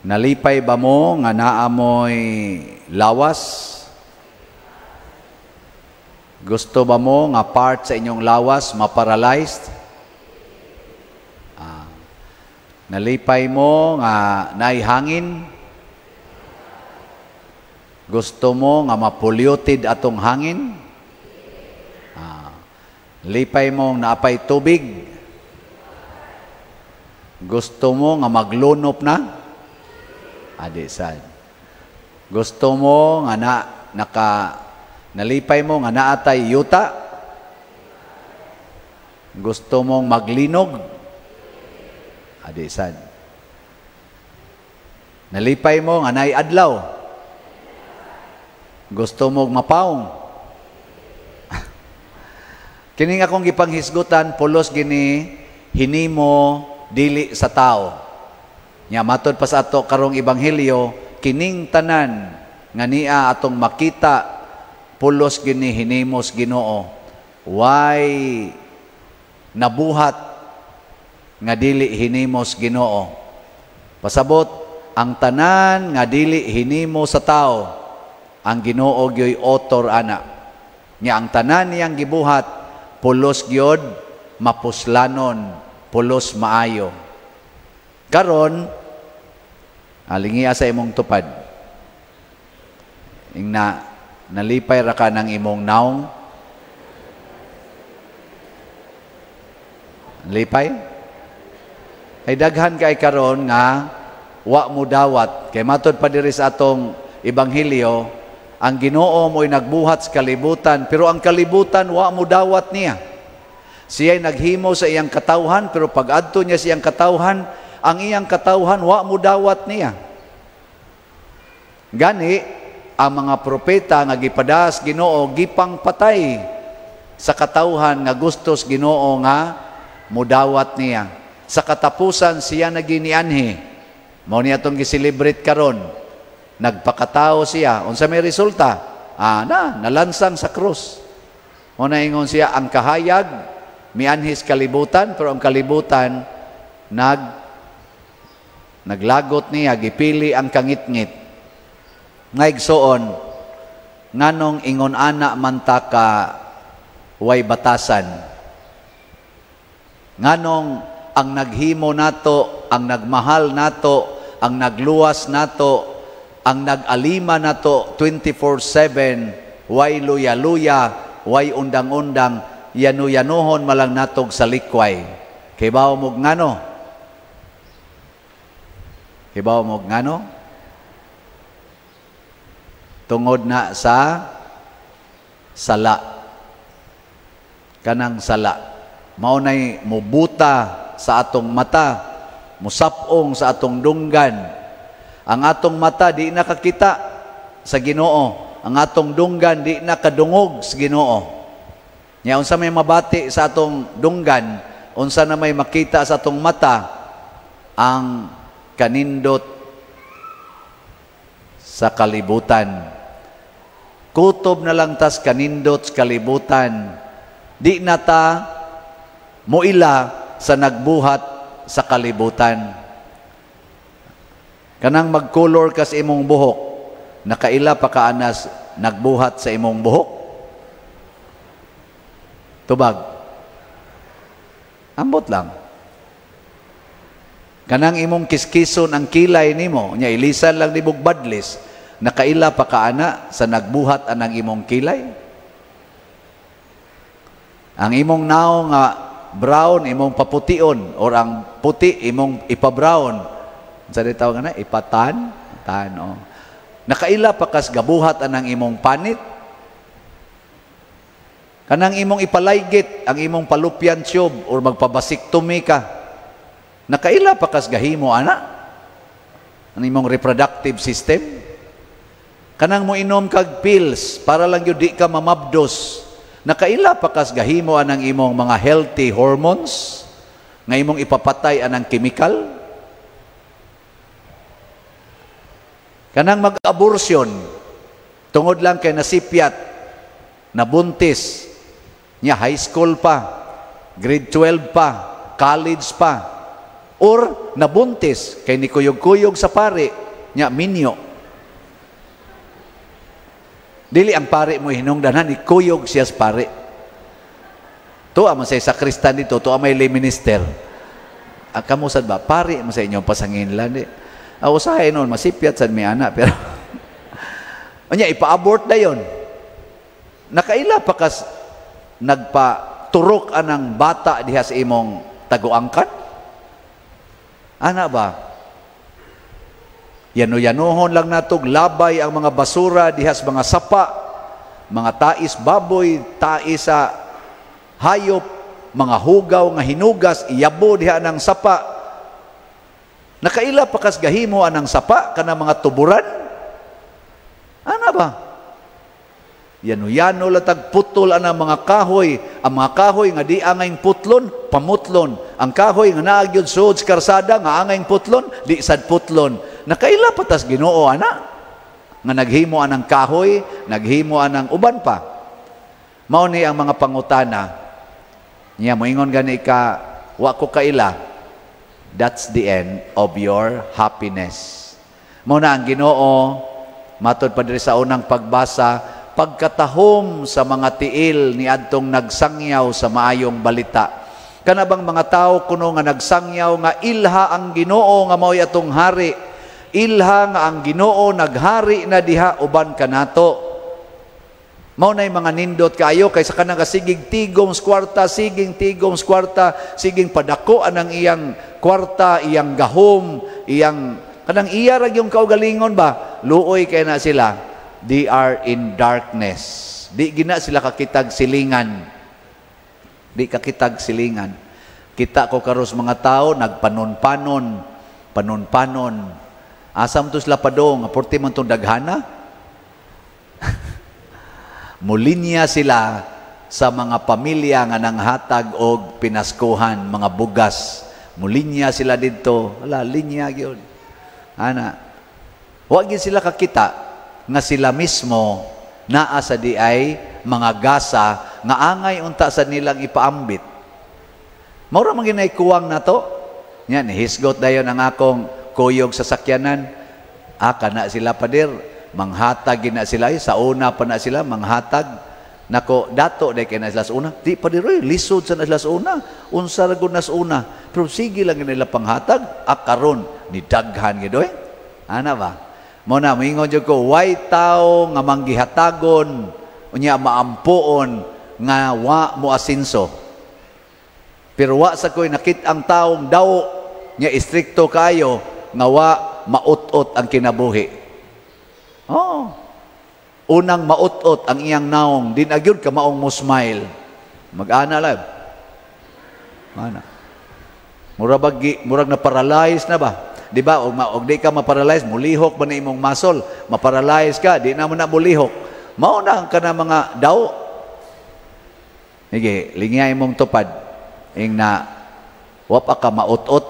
Nalipay ba mo nga naa mo'y lawas? Gusto ba mo nga part sa inyong lawas maparalyzed? Nalipay mo nga naay hangin? Gusto mo nga ma-polluted atong hangin? Lipay mo nga naapay tubig? Gusto mo nga maglunop na? Adi sad. Gusto mo nga na, naka nalipay mo nga naatay yuta? Gusto mong maglinog? Adi sad. Nalipay mo nga naay adlaw? Gusto mong mapawong? Kining akong gipanghisgutan, pulos gini hinimo dili sa tao. Nya matod pa sa ato karong ebanghelyo, kining tanan nga niya atong makita pulos gini hinimos Ginoo. Way nabuhat nga dili hinimos Ginoo. Pasabot ang tanan nga dili hinimo sa tao, ang Ginoo gyoy author ana. Nya ang tanan niyang gibuhat pulos gyud mapuslanon, pulos maayo. Karon alingia sa imong tupad. Ingna nalipay ra ka ng imong naong? Lipay? Ay daghan kay karon nga wa mo dawat kay matod pa diri sa atong ebanghelyo, ang Ginoo mo'y nagbuhat sa kalibutan pero ang kalibutan wa mo dawat niya. Siya'y naghimo sa iyang katawhan pero pag-adto niya sa iyang katawhan, ang iyang katawhan wa mo dawat niya. Gani ang mga propeta nga gipadas Ginoo gipangpatay sa katawhan nga gustos Ginoo nga mudawat niya. Sa katapusan siya naginianhi. Mao niya atong gi-celebrate karon. Nagpakatao siya. Unsa may resulta? Na nalansang sa krus. Mao na ingon siya ang kahayag mianhi sa kalibutan pero ang kalibutan naglagot niya, gipili ang kangitngit. Ngaigsoon, nganong ingon ana man ta ka way batasan? Nganong ang naghimo nato, ang nagmahal nato, ang nagluwas nato, ang nag-alima nato 24/7, way luya-luya, way undang-undang, yanu-yanuhon malang natog sa likway? Kibaw mo ngano? Kibaw mo ngano? Tungod na sa sala. Kanang sala. Mao nay mubuta sa atong mata, musapong sa atong dunggan. Ang atong mata di nakakita sa Ginoo. Ang atong dunggan di nakadungog sa Ginoo. Nya unsa may mabati sa atong dunggan, unsa na may makita sa atong mata, ang kanindot sa kalibutan. Kutob na lang tas kanindot sa kalibutan. Di na ta muila sa nagbuhat sa kalibutan. Kanang magkolor ka sa imong buhok, nakaila pa ka anas nagbuhat sa imong buhok? Tubag. Ambot lang. Kanang imong kiskison ang kilay nimo, nya ilisan lang ni badlis, nakaila pa ka ana sa nagbuhat anang imong kilay? Ang imong naong nga brown imong papution or ang puti imong ipa-brown. Unsa di tawag ana? Ipatan, tan oh. Nakaila pa kas gabuhat anang imong panit? Kanang imong ipalaygit, ang imong fallopian tube or magpabasiktomy ka. Nakaila pa kas gahimo ana? Ang imong reproductive system? Kanang mo inom kag pills para lang gyud di ka mamabdos. Nakaila pa kas gahimo anang imong mga healthy hormones nga imong ipapatay anang chemical? Kanang mag-abortion tungod lang kay nasipyat, nabuntis, niya high school pa, grade 12 pa, college pa. Or nabuntis kay nikuyog-kuyog sa pare, nya minyo. Dili ang pare mo hinungdan, ni kuyog siya sa pare. Tuwa man sa sakristan dito, tuwa may lay minister. Ah, kamusad ba? Pare mo sa inyong pasanginlan. Di. Ah, usahay noon, masipyat sad mi ana, pero unya, ipa-abort na yon. Nakaila pa kas nagpa-turok anang bata diha sa imong taguangkan? Ana ba? Yano-yanohon lang natog labay ang mga basura diha sa mga sapa, mga tais baboy, tais sa hayop, mga hugaw nga hinugas, iyabo diha ng sapa. Nakaila pa kas gahimo anang sapa kana mga tuburan? Ana ba? Yano-yano latag putol ang mga kahoy. Ang mga kahoy nga di angay putlon, pamutlon. Ang kahoy nga naa gyud suod sa karsada nga angay putlon, di sad putlon. Nakaila pa tas Ginoo ana nga naghimo anang kahoy, naghimo anang uban pa. Mao ni ang mga pangutana. Niya moingon gani ka, "Wa ko kaila." That's the end of your happiness. Mao na ang Ginoo, matod pa diri sa unang pagbasa, pagkatahom sa mga tiil ni adtong nagsangyaw sa maayong balita. Kana bang mga tao kuno nga nagsangyaw nga ilha ang Ginoo nga mao'y atong hari. Ilha nga ang Ginoo naghari na diha uban kanato. Mao na'y mga nindot kaayo kay sa kanang sigig tigom sa kwarta, siging tigom sa kwarta, siging padako anang iyang kwarta, iyang gahom, iyang kanang iya ra yung kaugalingon ba? Luoy kay na sila. They are in darkness. Di gina sila kakitag silingan. Di kakitag silingan. Kita ko karos mga tao nagpanon-panon, panon-panon. Asam to sila padong, porti man tong daghana. Mulinya sila sa mga pamilya nga nanghatag og pinaskuhan, mga bugas. Mulinya sila didto, wala linya gyud. Ana. Wa gyud sila kakita nga sila mismo naa sa di ay mga gasa nga angay unta sa nilang ipaambit. Mao ra man ginay kuwang nato. Nya nihisgot dayon ang akong kuyog sa sakyanan. Ah, kana sila, pader, manghatag gina sila, sa una pa na sila manghatag. Nako, dato day kay na sila sa una. Di pa oy, lisod sa na sila sa una. Unsa ra gud na sa una. Pero sige lang nila panghatag, ah, karon ni daghan gid oy. Ana ba? Mo na moingon jud ko, way tao nga manggihatagon unya maampuon nga wa mo asinso. Pero wa sa ko'y nakit ang taong daw nga istrikto kayo nga wa maut-ot ang kinabuhi. Oh. Unang maut-ot ang iyang naong, di na gyud ka maong mo smile. Mag-ana lang. Ana. Murag bag murag na paralyze na ba? Di ba? Og di ka ma-paralyze, mulihok ba na imong muscle? Ma-paralyze ka, di na mo na mulihok. Mao na ang kana mga daw. Sige, lingya imong tupad. Ing na, wa pa ka maut-ot.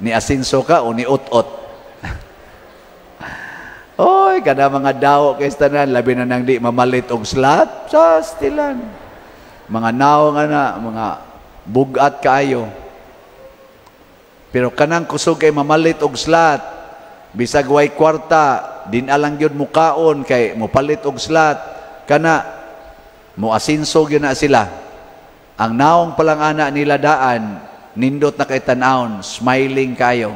Ni asinso ka o ni ut-ot. Oy, kada mga daw kay tanan, labi na nang di mamalit og slot, sa stilan. Mga naong ana, mga bugat kaayo. Pero kanang kusog kay mamalit og slot, bisag way kwarta, din alang gyud mukaon kay mopalit og slot, kana mo asinso gyud na sila. Ang naong palang ana nila daan, nindot na kay tan-awon, smiling kayo.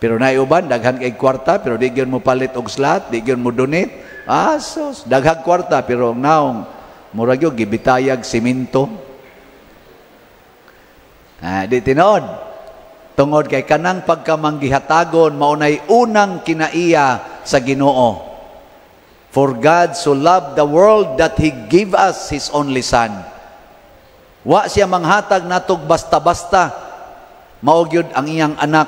Pero naiuban, daghan kay kwarta, pero di gyud mo palit og slot, di gyud mo donate. Asos, daghang kwarta, pero ang naong, murag gyud gibitayag simento. Ah, di tinuod. Tungod kay kanang pagkamanggihatagon, maunay unang kinaiya sa Ginoo. For God so loved the world that He gave us His only Son. Wa siya manghatag natog basta-basta. Mao gyud ang iyang anak.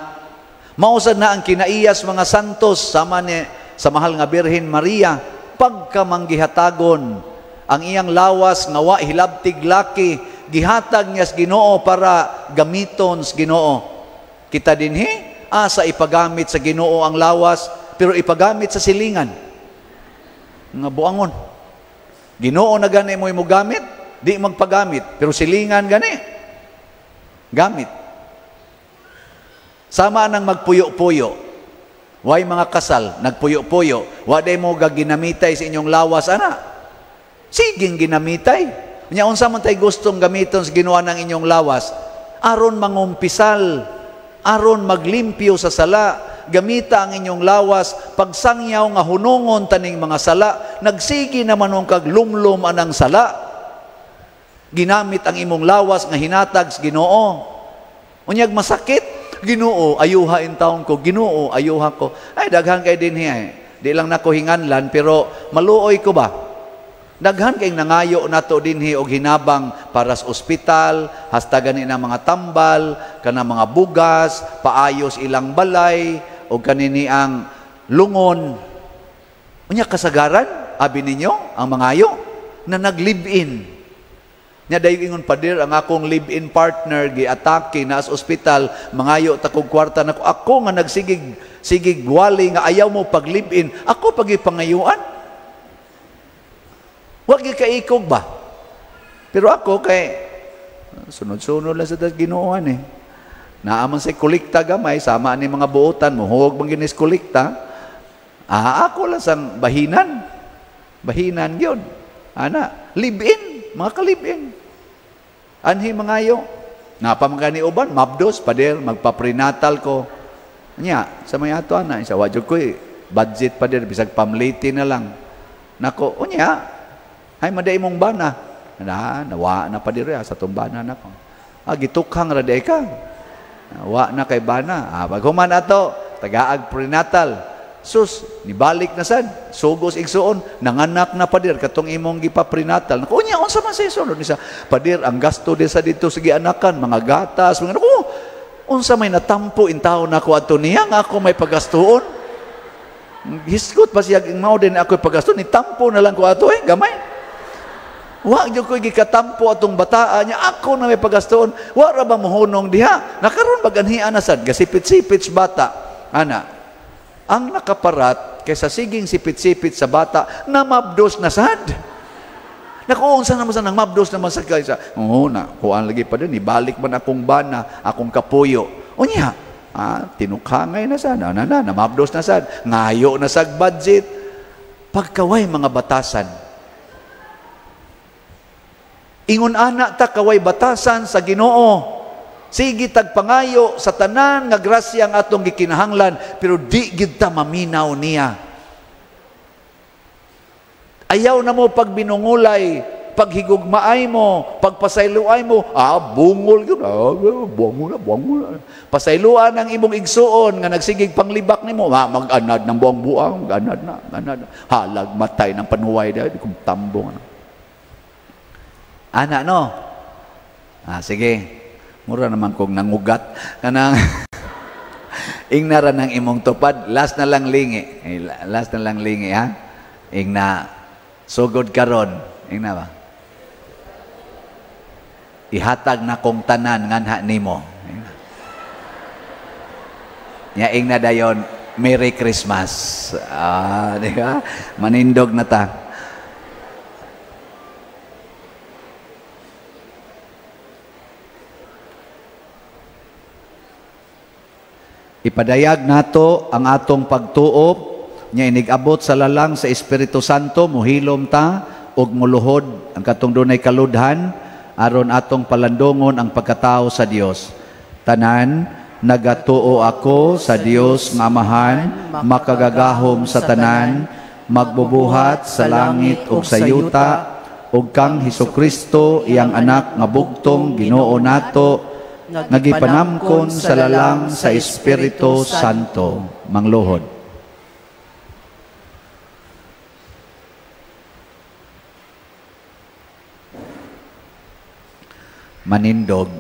Mao sad na ang kinaiyas mga santos sama ni sa mahal nga Birhen Maria, pagkamanggihatagon ang iyang lawas nga wa hilabtig laki, gihatag niya sa Ginoo para gamiton sa Ginoo. Kita dinhi asa ipagamit sa Ginoo ang lawas, pero ipagamit sa silingan nga buangon. Ginoo na gani mo gamit, di magpagamit, pero silingan gani gamit. Sama nang magpuyo-puyo. Way mga kasal, nagpuyo-puyo. Wa day mo gaginamitay sa inyong lawas, ana. Siging ginamitay. Unya unsa man tay gustong gamiton sa Ginoo ng inyong lawas? Aron mangumpisal, aron maglimpyo sa sala. Gamita ang inyong lawas, pagsangyaw nga hunungon taning mga sala, nagsigi naman og kag lumlum anang sala. Ginamit ang imong lawas nga hinatag sa Ginoo. Unyag masakit, Ginoo, ayuha in taon ko, Ginoo, ayuha ko. Ay, daghan kay dinhi eh. Di lang nako hinganlan, pero maluoy ko ba? Daghan kay nangayo nato dinhi og hinabang para sa ospital, hasta gani na mga tambal, kana mga bugas, paayos ilang balay, o kanini ang lungon. Unya kasagaran, abi ninyo, ang mangayo, na nag-live-in. Nya dayon ingon pader ang akong live-in partner giatake na sa ospital, mangayo ta kog kwarta nako. Ako nga nagsigig sigig wali nga ayaw mo pag live-in, ako pagipangayuan. Wa gyud kaikog ba? Pero ako kay sunod-sunod lang sa Ginooan eh. Naa man say kolekta gamay sama ni mga buotan mohuog man ginis kolekta. Ah, ako lang sang bahinan. Bahinan gyud. Ana, live-in, mga ka-live-in. Anhi mangayo. Napamagani uban, mabdos, pader, magpa-prenatal ko. Nya, sa may ato ana, sa wa jud ko budget pader, bisag pamliti na lang. Nako, unya, ay maday mong bana. Na, nawa na pader sa tong bana nako. Ah, gitukhang ra day ka. Wa na kay bana. Ah, pag human ato, tagaag prenatal. Sus, nibalik na sad, sugos igsuon, nanganak na pader katong imong gipa-prenatal. Naku, unya unsa man say sunod ni sa pader ang gasto di sa dito sa gianakan, mga gatas, mga naku, unsa may natampo in taon nako adto niya nga ako may pagastuon. Hisgot pa siya mao din ako pagasto, ni tampo na lang ko ato eh, gamay. Wa gyud ko gikatampo atong bataa niya, ako na may pagastuon. Wa ra ba mohunong diha? Nakaron baganhian na sad, gasipit-sipit sa bata. Ana, ang nakaparat kaysa siging sipit-sipit sa bata na mabdos na sad. Naku, unsa naman sa nang mabdos naman sa kaysa. Oo na, kuan lagi pa din, ibalik man akong bana, akong kapuyo. Unya, tinukhangay na sad, na, namabdos na sad, ngayo na sad budget. Pagkaway mga batasan. Ingon ana ta kaway batasan sa Ginoo. Sige tagpangayo sa tanan nga grasya ang atong gikinahanglan, pero di gid ta maminaw niya. Ayaw na mo pagbinungulay, paghigugmaay mo, pagpasayloay mo, bungol gyud, bungol, bungol. Pasayloan ang imong igsuon nga nagsigig panglibak nimo, mag-anad ng buang-buang, mag-anad na, anad. Halag matay ng panuway dahil kung tambong. Ana no? Ah, sige. Mura naman kong nangugat kanang ingnara ng imong tupad, last na lang lingi. Last na lang lingi ha. Ingna sugod karon, ingna ba? Ihatag na kong tanan nganha nimo. Nya ingna dayon Merry Christmas. Ah, di ba? Manindog na ta. Ipadayag nato ang atong pagtuo nya inig-abot sa lalang sa Espiritu Santo, muhilom ta ug muluhod ang katong dunay kaludhan aron atong palandongon ang pagkatao sa Dios. Tanan, nagatuo ako sa Dios nga Amahan, makagagahom sa tanan, magbubuhat sa langit ug sa yuta, ug kang Hesukristo iyang anak nga bugtong Ginoo nato, nagipanamkon sa lalang sa Espiritu Santo. Mangluhod. Manindog.